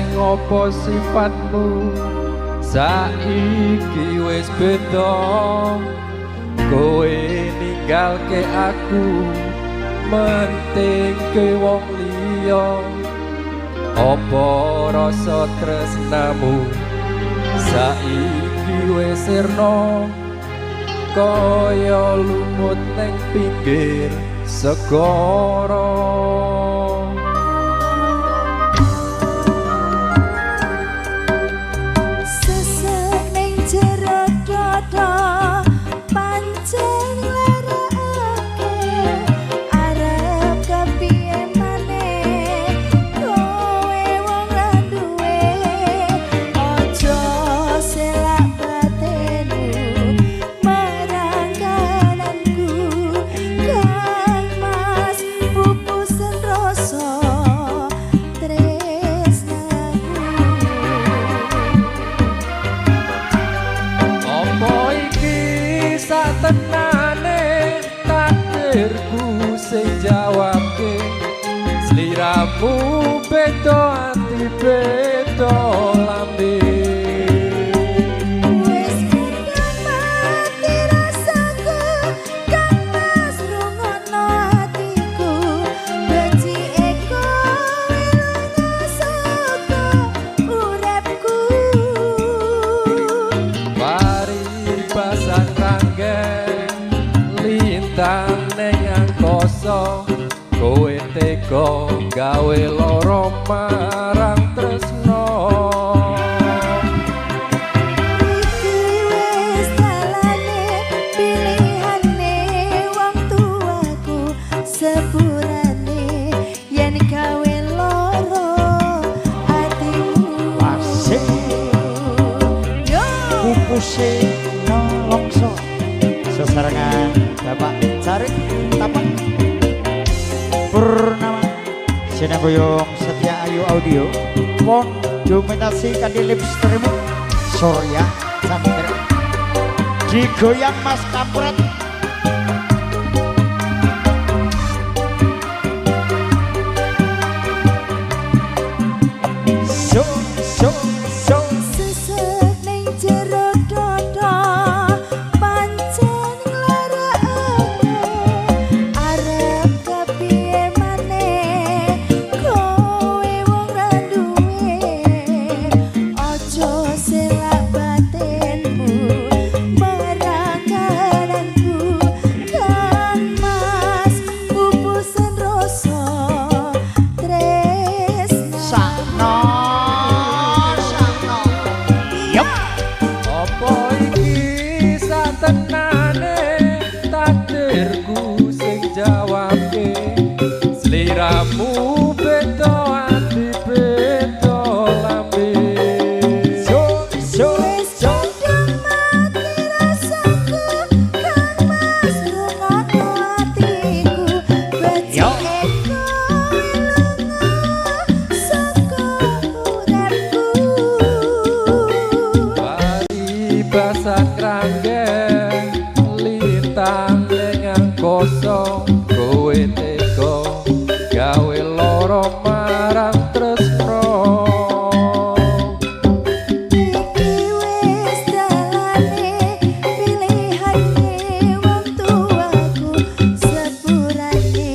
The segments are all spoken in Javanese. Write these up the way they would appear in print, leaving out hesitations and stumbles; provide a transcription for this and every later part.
Neng opo sifatmu saiki wis beda, kowe ninggalke aku mentingke wong liya. Opo rasa tresnamu saiki wis sirna, kaya lumut neng pinggir segara. Sesek ning jero dada pancen nglarakake, arep kepiye maneh kowe wong ra duwe. Aja selak batenu marang kananku, Kang Mas pupusen rasa tresnaku. Apa iki satenane takdirku sing jawabke, sliramu beda ati beda lambe. Wis kadung mati rasaku, Kang Mas rungokno atiku, becike kowe lunga saka uripku. Paribasan ranggeng lintang ning angkasa, kowe tega gawe lara marang tresna. Iki wis dalane pilihane wong tuaku, sepurane yen gawe lara atimu. Asik. Yo. Pupuse nelongso sesarengan Bapak Carik Tapak Purnama Sinabuyung Setia Ayu Audio pon dominasi kanthi live streaming Surya Chandra digoyang Mas Kampret. So so so. Sesek ning jero dada pancen nglarakake, arep kepiye maneh kowe wong ra duwe. Aja selak batinmu marang kananku, Kang Mas pupusen rasa tresna. Sakno sakno. Yep. Apa iki satenane takdirku sing jawabke, sliramu beda ati beda lambe. So so Wis so. kadung mati rasaku, Kang Mas rungokno atiku, Yo. becike kowe lunga saka uripku. Paribasan ranggeng lintang ning angkasa, kowe tega gawe lara marang tresna. Iki wis dalane pilihane wong tuaku, sepurane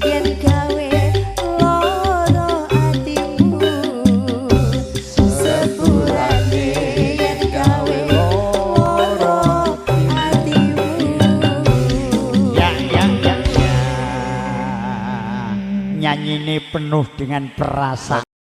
yen gawe lara atimu, sepurane yen gawe lara atimu. Ya ya ya ya. Nyanyine penuh dengan perasaan.